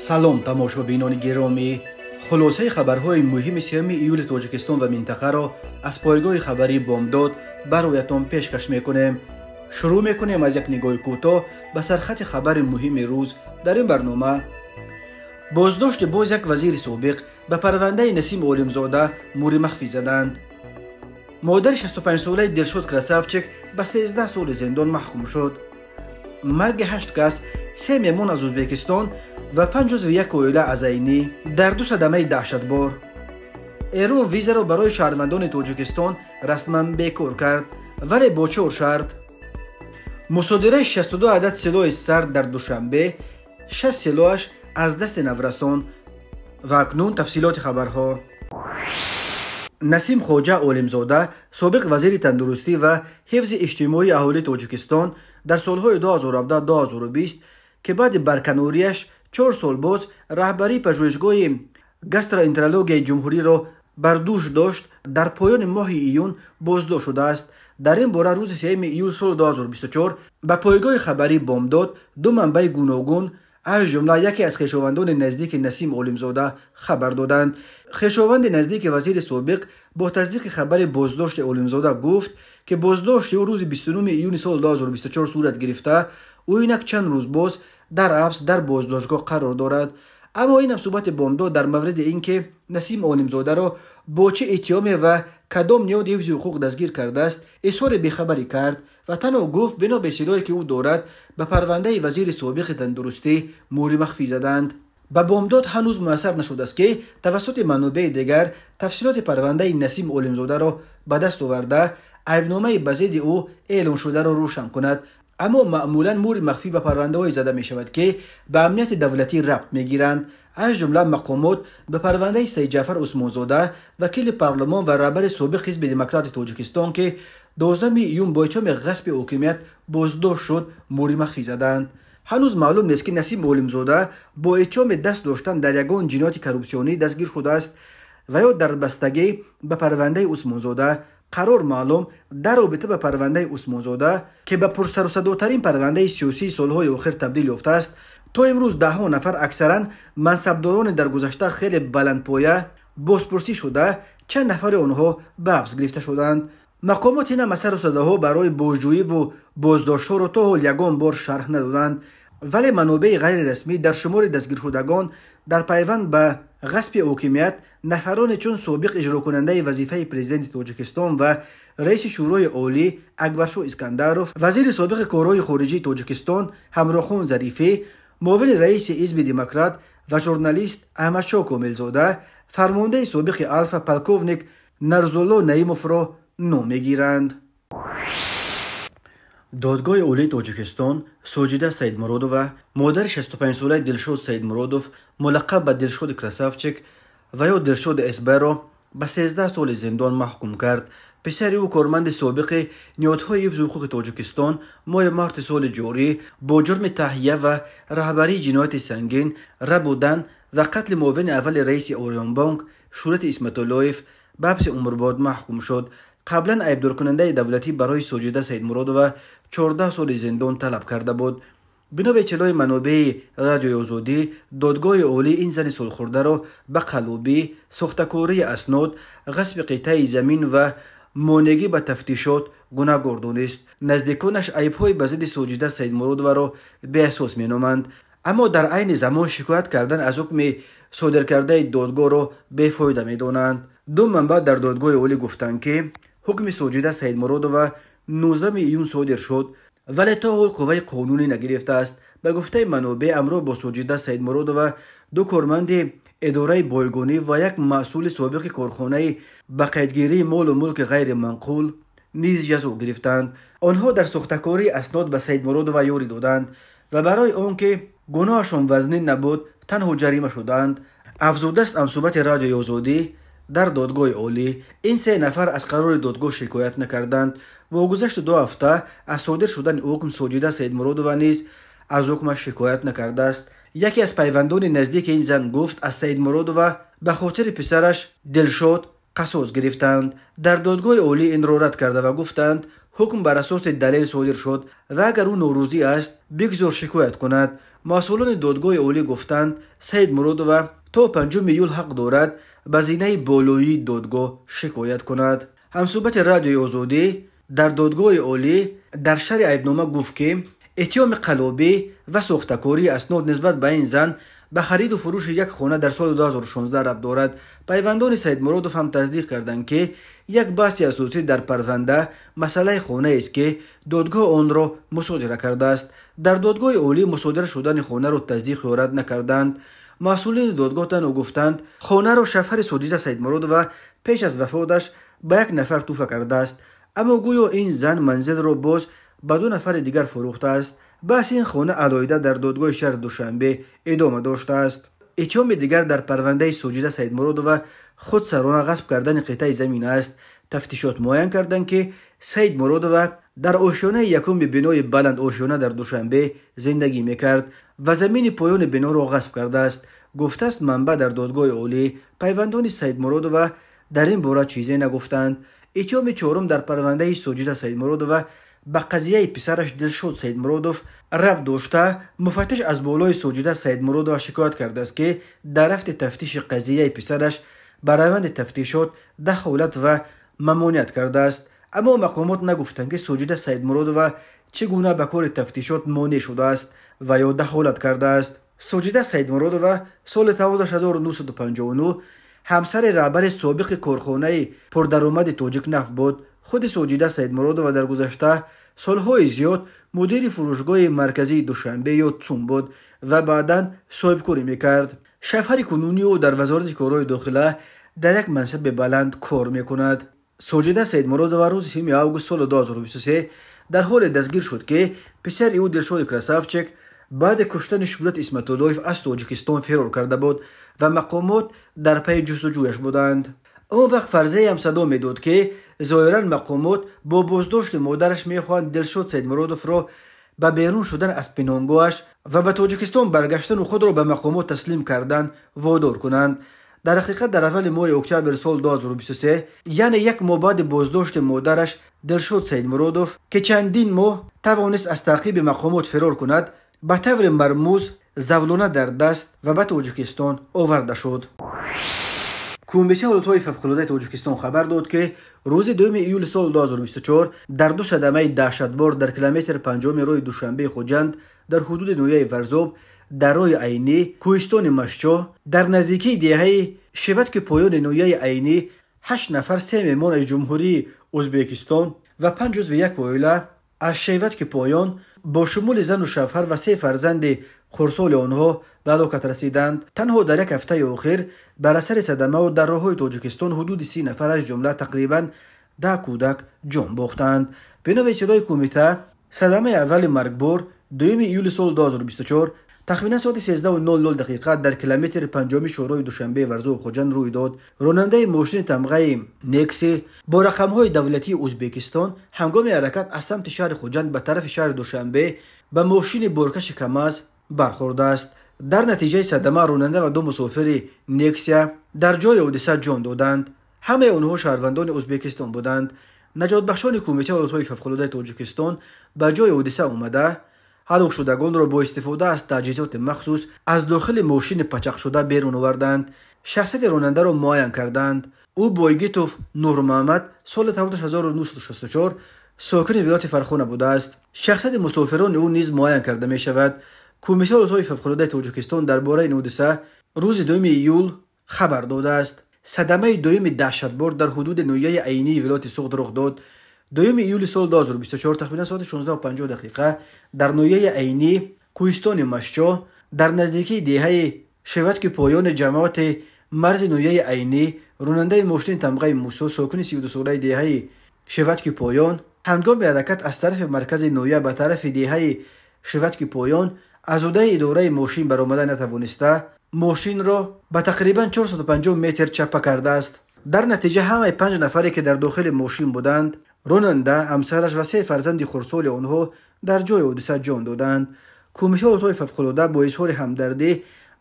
Салом, тамошобинони гиромӣ. Хулосаи хабарҳои муҳими 3 июли Тоҷикистон ва минтақаро аз пойгоҳи хабарии Бомдод бароятон пешкаш мекунем. Шурӯъ мекунем аз як нигоҳи кӯтоҳ ба сархати хабари муҳими рӯз дар ин барнома. Боздошти боз як вазири собиқ ба парвандаи Насим Олимзода мури махфӣ заданд. Модари 65-солаи Дилшод Красавчик ба 13 соли зиндон маҳкум шуд. Марги 8 кас, 3 меҳмон аз Ӯзбекистон ва 5 узви як оила аз Айнӣ дар ду садамаи даҳшатбор. Эрон визаро барои шаҳрвандони Тоҷикистон расман бекор кард, вале бо 4 шарт. Мусодираи 62 адад силоҳи сард дар Душанбе, 6 силоҳаш аз дасти наврасон. Ва акнун тафсилоти хабарҳо. Насим Хоҷа Олимзода, собиқ вазири тандурустӣ ва ҳифзи иҷтимоии аҳолии Тоҷикистон дар солҳои 2017-2020, ки баъди барканорияш 4 сол боз раҳбарии пажӯҳишгоҳи гастроэнтерологияи ҷумҳуриро бар дӯш дошт, дар поёни моҳи июн боздошт шудааст. Дар ин бора рӯзи 3 июл соли 2024 ба пойгоҳи хабарии Бомдод ду манбаи гуногун, аз ҷумла яке аз хешовандони наздики Насим Олимзода хабар доданд. Хешованди наздики вазири собиқ бо тасдиқи хабари боздошти Олимзода гуфт, ки боздошти ӯ рӯзи 29 июни соли 2024 сурат гирифта, ӯ инак чанд рӯз боз дар ҳабс дар боздоштгоҳ қарор дорад. Аммо ин ҳамсӯҳбати Бомдод дар мавриди ин ки Насим Олимзодаро бо чӣ иттиҳоме ва кадом ниҳоди ҳифзи ҳуқуқ дастгир кардааст, изҳори бехабарӣ кард ва танҳо гуфт, бино ба иттилое ки ӯ дорад, ба парвандаи вазири собиқи тандурустӣ муҳри махфӣ заданд. Ба Бомдод ҳанӯз муяссар нашудааст, ки тавассути манобеи дигар тафсилоти парвандаи Насим Олимзодаро ба даст оварда, айбномаи ба зидди ӯ эълон шударо рӯшан кунад. Аммо маъмулан муҳри махфӣ ба парвандаҳое зада мешавад, ки ба амнияти давлатӣ рабт мегиранд. Аз ҷумла мақомот ба парвандаи Сайидҷаъфар Усмонзода, вакили парлумон ва раҳбари собиқ Ҳизби Демократи Тоҷикистон, ки 12 июн бо иттиҳоми ғасби ҳокимият боздошт шуд, муҳри махфӣ заданд. Ҳанӯз маълум нест, ки Насим Олимзода бо иттиҳоми даст доштан дар ягон ҷинояти коррупсионӣ дастгир шудааст ва ё дар бастагӣ ба парвандаи Усмонзода. Қарор маълум дар робита ба парвандаи Усмонзода, ки ба пурсарусадотарин парвандаи сиёсии солҳои охир табдил ёфтааст, то имрӯз даҳҳо нафар, аксаран мансабдорони дар гузашта хеле баландпоя, бозпурсӣ шуда, чанд нафари онҳо ба ҳабс гирифта шуданд. Мақомот ин ҳама сарусадаҳо барои бозҷӯиву боздоштҳоро то ҳол ягон бор шарҳ надоданд, вале манобеи ғайрирасмӣ дар шумори дастгиршудагон дар пайванд ба ғасби ҳокимият нафароне чун собиқ иҷрокунандаи вазифаи президенти Тоҷикистон ва раиси Шӯрои Олӣ Акбаршоҳ Искандаров, вазири собиқи корҳои хориҷии Тоҷикистон Ҳамроҳхон Зарифӣ, муовини раиси Ҳизби Демократ ва журналист Аҳмадшоҳ Комилзода, фармондаи собиқи Алфа полковник Нарзулло Наимовро ном мегиранд. Додгоҳи Олии Тоҷикистон Соҷида Саидмуродова, модари 65-солаи Дилшод Саидмуродов, мулаққаб ба Дилшоди Красавчик ва ё Дилшоди СБ-ро ба 13 соли зиндон маҳкум кард. Писари ӯ, корманди собиқи ниҳодҳои ҳифзи ҳуқуқи Тоҷикистон, моҳи марти соли ҷорӣ бо ҷурми таҳия ва раҳбарии ҷинояти сангин, рабудан ва қатли муовини аввали раиси Ориёнбонк Шӯҳрати Исматуллоев ба ҳабси умрбод маҳкум шуд. Қаблан айбдоркунандаи давлатӣ барои Соҷида Саидмуродова 14 соли зиндон талаб карда буд. Бино ба иттилои манобеи Радиои Озодӣ, додгоҳи олӣ ин зани солхӯрдаро ба қаллобӣ, сохтакории аснод, ғасби қитъаи замин ва монеъгӣ ба тафтишот гунаҳгор донист. Наздиконаш айбҳои ба зидди Соҷида Саидмуродоваро беасос меноманд, аммо дар айни замон шикоят кардан аз ҳукми содиркардаи додгоҳро бефоида медонанд. Ду манбаъ дар додгоҳи олӣ гуфтанд, ки ҳукми Соҷида Саидмуродова 19 июн содир шуд, вале то ҳол қувваи қонунӣ нагирифтааст. Ба гуфтаи манобеъ, ҳамроҳ бо Соҷида Саидмуродова ду корманди идораи бойгонӣ ва як масъули собиқи корхонаи ба қайдгирии молу мулки ғайриманқул низ ҷазо гирифтанд. Онҳо дар сохтакории аснод ба Саидмуродова ёрӣ доданд ва барои он ки гуноҳашон вазнин набуд, танҳо ҷарима шуданд. Афзудааст ҳамсӯҳбати Радиои Озодӣ дар додгоҳи олӣ. Ин се нафар аз қарори додгоҳ шикоят накарданд. Бо гузашти 2 ҳафта аз содир шудани ҳукм, Соҷида Саидмуродова низ аз ҳукмаш шикоят накардааст. Яке аз пайвандони наздики ин зан гуфт, аз Саидмуродова ба хотири писараш Дилшод қасос гирифтанд. Дар додгоҳи олӣ инро рад карда ва гуфтанд, ҳукм бар асоси далел содир шуд ва агар ӯ норӯзӣ аст, бигзор шикоят кунад. Масъулони додгоҳи олӣ гуфтанд, Саидмуродова то 5 июл ҳақ дорад ба зинаи болоии додгоҳ шикоят кунад. Ҳамсӯҳбати Радиои Озодӣ дар додгоҳи олӣ дар шарҳи айбнома гуфт, ки иттиҳоми қаллобӣ ва сохтакории аснод нисбат ба ин зан ба хариду фурӯши як хона дар соли 2016 рабт дорад. Пайвандони Саидмуродов ҳам тасдиқ карданд, ки як баҳси асосӣ дар парванда масъалаи хонаест, ки додгоҳ онро мусодира кардааст. Дар додгоҳи олӣ мусодира шудани хонаро тасдиқ ё рад накарданд. Масъулини додгоҳ танҳо гуфтанд, хонаро шавҳари Соҷида Саидмуродова пеш аз вафоташ ба як нафар тӯҳфа кардааст, аммо гӯё ин зан манзилро боз ба 2 нафари дигар фурӯхтааст. Баҳси ин хона алоҳида дар додгоҳи шаҳри Душанбе идома доштааст. Иттиҳоми дигар дар парвандаи Соҷида Саидмуродова худсарона ғасб кардани қитъаи замин аст. Тафтишот муайян карданд, ки Саидмуродова дар ошёнаи якуми бинои баланд ошёна дар Душанбе зиндагӣ мекард ва замини поёни биноро ғасб кардааст. Гуфтааст манбаъ дар додгоҳи олӣ. Пайвандони Саидмуродова дар ин бора чизе нагуфтанд. Иттиҳоми чорум дар парвандаи Соҷида Саидмуродова ба қазияи писараш Дилшод Саидмуродов рабт дошта, муфаттиш аз болои Соҷида Саидмуродова шикоят кардааст, ки дар рафти тафтиши қазияи писараш ба раванди тафтишот дахолат ва мамоният кардааст. Аммо мақомот нагуфтанд, ки Соҷида Саидмуродова чӣ гуна ба кори тафтишот монеъ шудааст ва ё дахолат кардааст. Соҷида Саидмуродова соли 1959 ҳамсари раҳбари собиқи корхонаи пурдаромади Тоҷикнафт буд. Худи Соҷида Саидмуродова дар гузашта солҳои зиёд мудири фурӯшгоҳи марказии Душанбе ё ЦУМ буд ва баъдан соҳибкорӣ мекард. Шавҳари кунунии ӯ дар Вазорати корҳои дохила дар як мансаби баланд кор мекунад. Соҷида Саидмуродова рӯзи 7 август соли 2023 дар ҳоле дастгир шуд, ки писари ӯ Дилшоди Красавчик баъди куштани Шӯҳрат Исматуллоев аз Тоҷикистон фирор карда буд ва мақомот дар пайи ҷустуҷӯяш буданд. Он вақт фарзияам садо медод, ки зоҳиран мақомот бо боздошти модараш мехоҳанд Дилшод Саидмуродовро ба берун шудан аз пинҳонгоҳаш ва ба Тоҷикистон баргаштану худро ба мақомот таслим кардан водор кунанд. Дар ҳақиқат дар аввали моҳи октябри соли 2023, яъне як моҳ баъди боздошти модараш Дилшод Саидмуродов, ки чандин моҳ тавонист аз таъқиби мақомот фирор кунад, ба таври мармуз завлона дар даст ва ба Тоҷикистон оварда шуд. Кумитаи ҳолатҳои фавқулодаи Тоҷикистон хабар дод, ки рӯзи 2 июли соли 2024 дар 2 садамаи даҳшатбор дар километри 5 роҳи Душанбеи Хуҷанд дар ҳудуди ноҳияи Варзоб дар роҳи Айнӣ, кӯҳистони Машчоҳ, дар наздикии деҳаи Шеватки поёни ноҳияи Айнӣ 8 нафар, 3 меҳмон аз Ҷумҳурии Ӯзбекистон ва 5 узви як оила аз Шеватки поён бо шумули зану шавҳар ва 3 фарзанди хурдсоли онҳо ба ҳалокат расиданд. Танҳо дар як ҳафтаи охир бар асари садамао дар роҳҳои Тоҷикистон ҳудуди 30 нафар аз ҷумла тақрибан 10 кӯдак ҷон бохтанд. Бино ба иттилои кумита, садамаи аввали маргбор 2 июли соли 2024 тахминан соати 13:00 дақиқа дар километри 5 шӯрои Душанбе Варзоб Хуҷанд рӯй дод. Ронандаи мошини тамғаи Некси бо рақамҳои давлатии Ӯзбекистон ҳангоми ҳаракат аз самти шаҳри Хуҷанд ба тарафи шаҳри Душанбе ба мошини боркаши КамАЗ бархӯрдааст. Дар натиҷаи садама ронанда ва 2 мусофири Нексия дар ҷои ҳодиса ҷон доданд. Ҳамаи онҳо шаҳрвандони Ӯзбекистон буданд. Наҷотбахшони Кумитаи ҳолатҳои фавқулодаи Тоҷикистон ба ҷои ҳодиса омада ҳалокшудагонро бо истифода аз таҷҳизоти махсус аз дохили мошини пачақшуда берун оварданд. Шахсияти ронандаро муайян карданд. Ӯ Бойгитов Нурмуҳаммад соли 1964 сокини вилояти Фархона будааст. Шахсияти мусофирони ӯ низ муайян карда мешавад. Кумитаи ҳолатҳои фавқулодаи Тоҷикистон дар бораи ин ҳодиса рӯзи 2 июл хабар додааст. Садамаи дуюми даҳшатбор дар ҳудуди ноҳияи Айнии вилояти Суғд рух дод. 2 июли соли 2024 тахминан соати 16:50 дақиқа дар ноҳияи Айнӣ, кӯҳистони Машчоҳ, дар наздикии деҳаи Шеватки поёни ҷамоати марзи ноҳияи Айнӣ ронандаи мошини тамғаи Мусо, сокини 32-солаи деҳаи Шеватки поён, ҳангоми ҳаракат аз тарафи маркази ноҳия ба тарафи деҳаи Шеватки поён аз ҳудаи идораи мошин баромада натавониста, мошинро ба тақрибан 450 метр чаппа кардааст. Дар натиҷа ҳамаи 5 нафаре, ки дар дохили мошин буданд, ронанда, ҳамсараш ва 3 фарзанди хурдсоли онҳо дар ҷои ҳодиса ҷон доданд. Кумитаи ҳолатҳои фавқулода бо изҳори ҳамдардӣ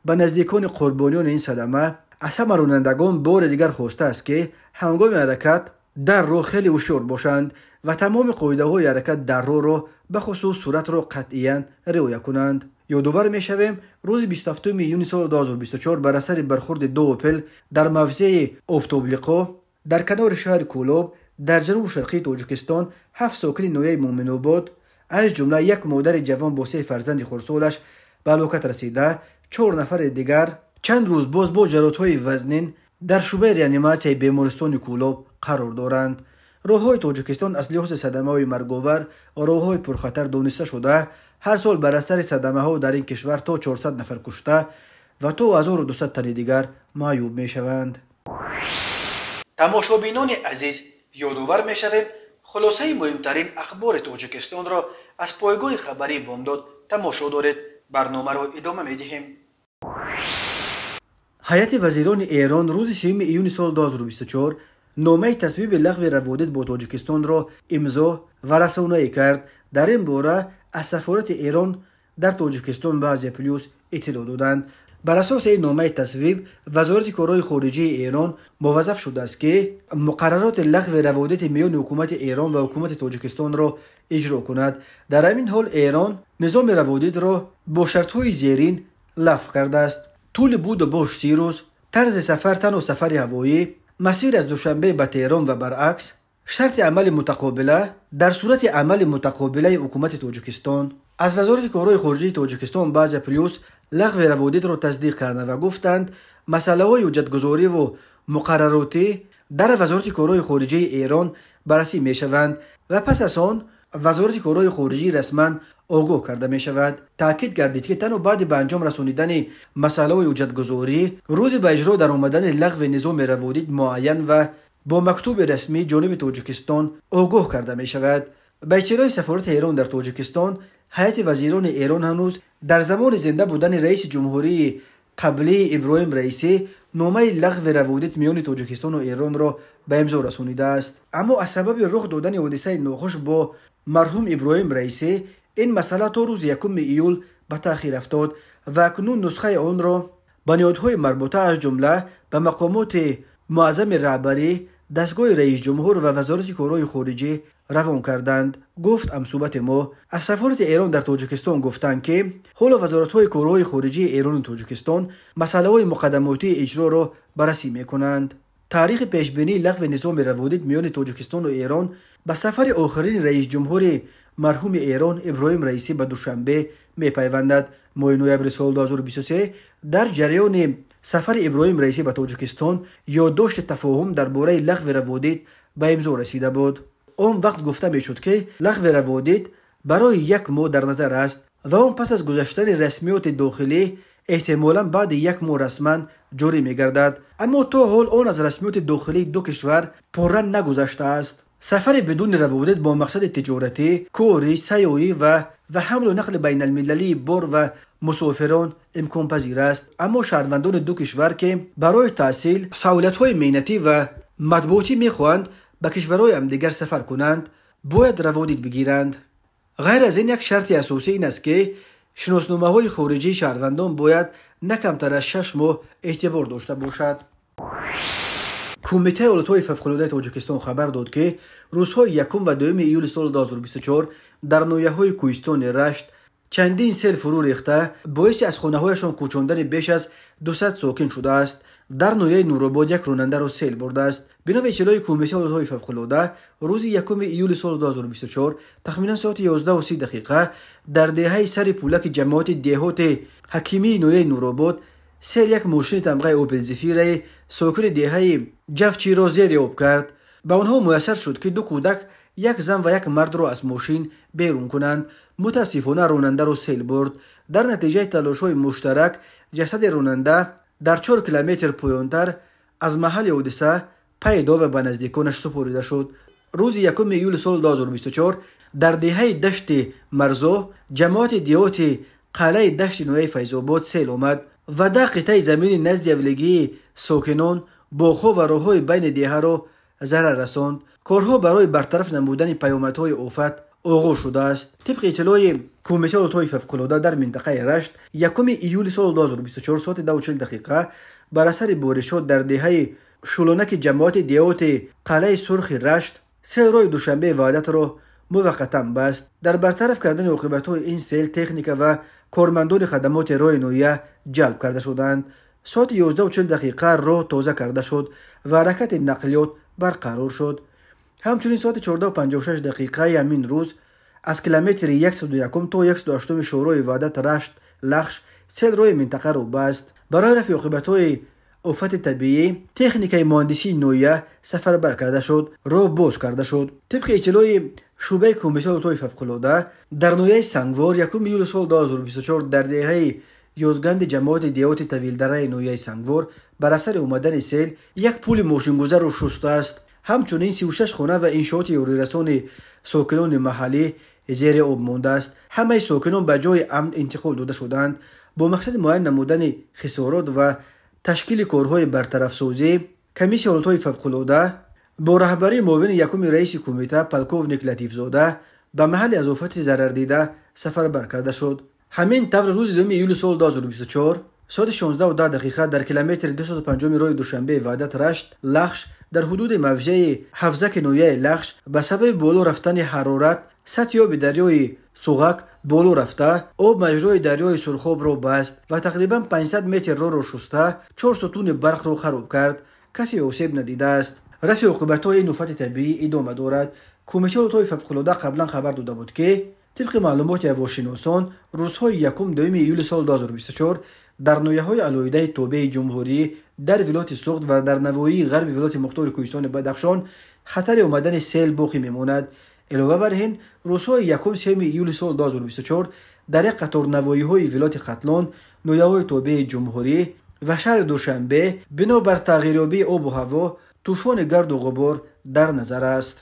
ба наздикони қурбониёни ин садама аз ҳама ронандагон бори дигар хостааст, ки ҳангоми ҳаракат дар роҳ хеле ҳушёр бошанд, ва тамоми қоидаҳои ҳаракат дар роҳро, бахусус суръатро қатъиян риоя кунанд. Ёдовар мешавем, рӯзи 27 июни соли 2024 бар асари бархурди ду «Опел» дар мавзеи Офтоблиқо дар канори шаҳри Кӯлоб дар ҷанубу шарқии Тоҷикистон 7 сокини ноҳияи Муъминобод, аз ҷумла як модари ҷавон бо 3 фарзанди хурдсолаш ба ҳалокат расида, 4 нафари дигар чанд рӯз боз бо ҷароҳатҳои вазнин дар шӯъбаи реаниматсияи бемористони Кӯлоб қарор доранд. Роҳҳои Тоҷикистон аз лиҳози садамаҳои марговар роҳҳои пурхатар дониста шуда, ҳар сол бар асари садамаҳо дар ин кишвар то 400 нафар кушта ва то 1200 тани дигар маъюб мешаванд. Тамошобинони азиз, ёдовар мешавем, хулосаи муҳимтарин ахбори Тоҷикистонро аз пойгоҳи хабарии Бомдод тамошо доред. Барномаро идома медиҳем. Ҳайати вазирони Эрон рӯзи 3 июни соли 2024 номаи тасвиби лағви раводид бо Тоҷикистонро имзо ва расонаӣ кард. Дар ин бора аз сафорати Эрон дар Тоҷикистон ба Азия Плюс иттилоъ доданд. Бар асоси ин номаи тасвиб, Вазорати корҳои хориҷии Эрон муваззаф шудааст, ки муқаррароти лағви раводиди миёни ҳукумати Эрон ва ҳукумати Тоҷикистонро иҷро кунад. Дар ҳамин ҳол Эрон низоми раводидро бо шартҳои зерин лағв кардааст: тӯли буду бош 30 рӯз, тарзи сафар танҳо сафари ҳавоӣ, масир аз Душанбе ба Теҳрон ва баръакс, шарти амали мутақобила дар сурати амали мутақобилаи ҳукумати Тоҷикистон. Аз Вазорати корҳои хориҷии Тоҷикистон ба Азия Плюс лағви раводидро тасдиқ карда ва гуфтанд, масъалаҳои ҳуҷҷатгузориву муқарраротӣ дар Вазорати корҳои хориҷии Эрон баррасӣ мешаванд ва пас аз он Вазорати корҳои хориҷӣ расман огоҳ карда мешавад. Таъкид гардид, ки танҳо баъди ба анҷом расонидани масъалаҳои ҳуҷҷатгузорӣ рӯзи ба иҷро даромадани лағви низоми раводид муайян ва бо мактуби расмӣ ҷониби Тоҷикистон огоҳ карда мешавад. Ба иттилои сафорати Эрон дар Тоҷикистон, ҳайати вазирони Эрон ҳанӯз дар замони зинда будани раиси ҷумҳурии қаблии Иброҳим Раисӣ номаи лағви раводид миёни Тоҷикистону Эронро ба имзо расонидааст. Аммо аз сабаби рух додани ҳодисаи нохуш бо марҳум Иброҳим Раисӣ ин масъала то рӯзи 1 июл ба таъхир афтод ва акнун нусхаи онро ба ниҳодҳои марбута, аз ҷумла ба мақомоти муаззами раҳбарӣ, дастгоҳи раисҷумҳур ва Вазорати корҳои хориҷӣ равон карданд, гуфт ҳамсӯҳбати мо. Аз сафорати Эрон дар Тоҷикистон гуфтанд, ки ҳоло вазоратҳои корҳои хориҷии Эрону Тоҷикистон масъалаҳои муқаддамотии иҷроро баррасӣ мекунанд. Таърихи пешбинии лағви низоми раводид миёни Тоҷикистону Эрон ба сафари охирини раисҷумҳури марҳуми Эрон Иброҳим Раисӣ ба Душанбе мепайвандад. Моҳи ноябри соли 2023 дар ҷараёни сафари Иброҳим Раисӣ ба Тоҷикистон ёддошти тафоҳум дар бораи лағви раводид ба имзо расида буд. Он вақт гуфта мешуд, ки лағви раводид барои як моҳ дар назар аст ва он пас аз гузаштани расмиёти дохилӣ эҳтимолан баъди як моҳ расман ҷорӣ мегардад. Аммо то ҳол он аз расмиёти дохилии ду кишвар пурра нагузаштааст. Сафари бидуни раводид бо мақсади тиҷоратӣ, корӣ, сайёҳӣ ва ҳамлу нақли байналмилалии бор ва мусофирон имконпазир аст. Аммо шаҳрвандони ду кишвар, ки барои таҳсил, фаъолиятҳои меҳнатӣ ва матбуотӣ мехоҳанд ба кишварҳои ҳамдигар сафар кунанд, бояд раводид бигиранд. Ғайр аз ин, як шарти асосӣ ин аст, ки шиносномаҳои хориҷии шаҳрвандон бояд на камтар аз 6 моҳ эътибор дошта бошад. Кумитаи ҳолатҳои фавқулодаи Тоҷикистон хабар дод, ки рӯзҳои 1 ва 2 июли соли 2024 дар ноҳияҳои кӯҳистони Рашт чандин сел фурӯ рехта, боиси аз хонаҳояшон кӯчондани беш аз 200 сокин шудааст. Дар ноҳияи Нуробод як ронандаро сел бурдааст. Бино ба иттилои Кумитаи ҳолатҳои фавқулода, рӯзи 1 июли соли 2024 тахминан соати 11:30 дар деҳаи Сари Пулаки ҷамоати деҳоти ҳакимии ноҳияи Нуробод сел як мошини тамғаи «Опел Зефираи» сокини деҳаи Ҷавчиро зери об кард. Ба онҳо муяссар шуд, ки ду кӯдак, як зан ва як мардро аз мошин берун кунанд. Мутаассифона, ронандаро сел бурд. Дар натиҷаи талошҳои муштарак ҷасади ронанда дар 4 километр поёнтар аз маҳалли ҳодиса пайдо ва ба наздиконаш супорида шуд. Рӯзи 1 июли соли 2024 дар деҳаи Дашти Марзо ҷамоати деҳоти Қалъаи Дашти ноҳияи Файзобод сел омад ва 10 қитъаи замини назди авлигии сокинон, боғҳо ва роҳҳои байни деҳаро зарар расонд. Корҳо барои бартараф намудани паёмадҳои офат оғоз шудааст. Тибқи иттилои Кумитаи ҳолатҳои фавқулода, дар минтақаи Рашт 1 июли соли 2024 соати 2:40 бар асари боришот дар деҳаи Шулонаки ҷамоати деҳоти Қалъаи Сурхи Рашт Сел роҳи Душанбе Ваҳдатро муваққатан баст. Дар бартараф кардани оқибатҳои ин сел техника ва кормандони хадамоти роҳи ноҳия ҷалб карда шуданд. Соати 11:40 роҳ тоза карда шуд ва ҳаракати нақлиёт барқарор шуд. Ҳамчунин соати 14:56 ҳамин рӯз аз километри 101 то 108 шӯрои Ваҳдат Рашт Лахш сел роҳи минтақаро баст. Барои рафъи оқибатҳои офати табиӣ техникаи муҳандисии ноҳия сафарбар карда шуд, роҳ боз карда шуд. Тибқи иттилои шӯъбаи кумитаи ҳолатҳои фавқулода дар ноҳияи Сангвор 1 июли соли 2024 дар деҳаи Ёзганди ҷамоати деҳоти Тавилдараи ноҳияи Сангвор бар асари омадани сел як пули мошингузарро шустааст. Ҳамчунин 36 хона ва иншооти ёрирасони сокинони маҳаллӣ зери об мондааст. Ҳамаи сокинон ба ҷои амн интиқол дода шуданд. Бо мақсади муайян намудани хисорот ва ташкили корҳои бартарафсозӣ комиссияи ҳолатҳои фавқулода бо раҳбарии муовини якуми раиси кумита полковник Латифзода ба маҳалли аз офати зарардида сафарбар карда шуд. Ҳамин тавр рӯзи 2 июли соли 2024 соати 16:10 дар километри 205 роҳи Душанбе Ваҳдат Рашт Лахш дар ҳудуди мавзеи Ҳавзаки ноҳияи Лахш ба сабаби боло рафтани ҳарорат сатҳи оби дарёи Суғак боло рафта, об маҷрои дарёи Сурхобро баст ва тақрибан 500 метр роҳро шуста, 4 сутуни барқро хароб кард. Касе осеб надидааст. Рафъи оқибатҳои ин офати табиӣ идома дорад. Кумитаи ҳолатҳои фавқулода қаблан хабар дода буд, ки тибқи маълумоти ҳавошиносон рӯзҳои 1-2 июли соли 2024 дар ноҳияҳои алоҳидаи тобеи ҷумҳурӣ, дар вилояти Суғд ва дар навоҳии ғарби вилояти мухтори Кӯҳистони Бадахшон хатари омадани сел боқӣ мемонад. Илова бар ин, рӯзҳои 1-3 июли соли 2024 дар як қатор навоҳиҳои вилояти Хатлон, ноҳияҳои тобеи ҷумҳурӣ ва шаҳри Душанбе бинобар тағйирёбии обу ҳаво тӯфони гарду ғубор дар назар аст.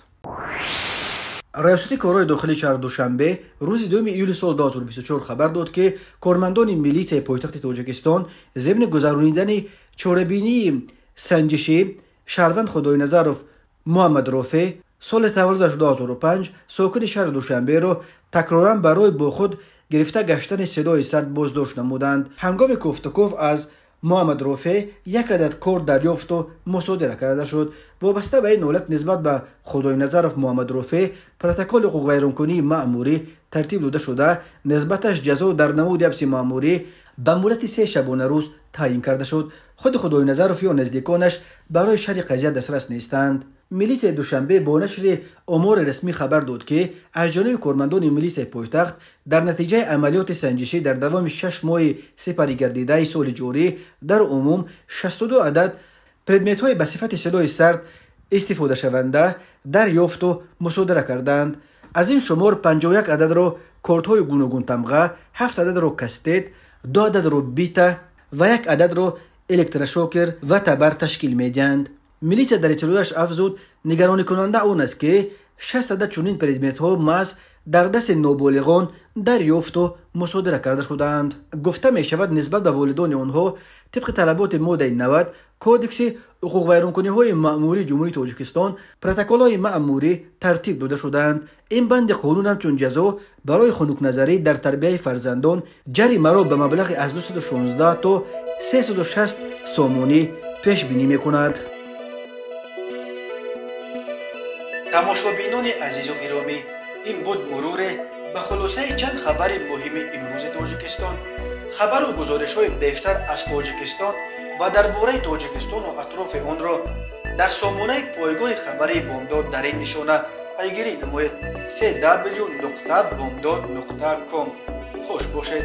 Раёсати корҳои дохилии шаҳри Душанбе рӯзи 2 июли соли 2024 хабар дод, ки кормандони милитсияи пойтахти Тоҷикистон зимни гузаронидани чорабинии санҷишӣ шаҳрванд Худойназаров Муҳаммад Рофе соли таваллудаш 2005 сокини шаҳри Душанберо такроран барои бо худ гирифта гаштани силоҳи сард боздошт намуданд. Ҳангоми кофтуков аз Муҳаммад Рофе як адад кор дарёфту мусодира карда шуд. Вобаста ба ин ҳолат нисбат ба Худойназаров Муҳаммад Рофе протоколи ҳуқуқвайронкунии маъмурӣ тартиб дода шуда, нисбаташ ҷазо дар намуди ҳабси маъмурӣ ба муддати 3 шабонарӯз таъин карда шуд. Худи Худойназаров ё наздиконаш барои шарҳи қазия дастрас нестанд. Милитсияи Душанбе бо нашри омори расмӣ хабар дод, ки аз ҷониби кормандони милитсияи пойтахт дар натиҷаи амалиёти санҷишӣ дар давоми 6 моҳи сипаригардидаи соли ҷорӣ дар умум 62 адад предметҳои ба сифати силоҳи сард истифодашаванда дарёфту мусодира карданд. Аз ин шумор 51 ададро кортҳои гуногунтамға, 7 ададро кастет, 2 ададро бита ва 1 ададро электрошокер ва табар ташкил медиҳанд. Милитсия дар иттилояш афзуд, нигаронӣкунанда он аст, ки 6 адад чунин предметҳо маҳз дар дасти ноболиғон дарёфту мусодира карда шудаанд. Гуфта мешавад, нисбат ба волидони онҳо тибқи талаботи моддаи 90 Кодекси ҳуқуқвайронкуниҳои маъмурии Ҷумҳурии Тоҷикистон протоколҳои маъмурӣ тартиб дода шудаанд. Ин банди қонун ҳамчун ҷазо барои хунукназарӣ дар тарбияи фарзандон ҷаримаро ба маблағи аз 216 то 360 сомонӣ пешбинӣ мекунад. Тамошобинони азизу гиромӣ, ин буд муруре ба хулосаи чанд хабари муҳими имрӯзи Тоҷикистон. Хабару гузоришҳои бештар аз Тоҷикистон ва дар бораи Тоҷикистону атрофи онро дар сомонаи пойгоҳи хабарии Бомдод дар ин нишона пайгирӣ намоед: cw.bomdod.com. Хуш бошед.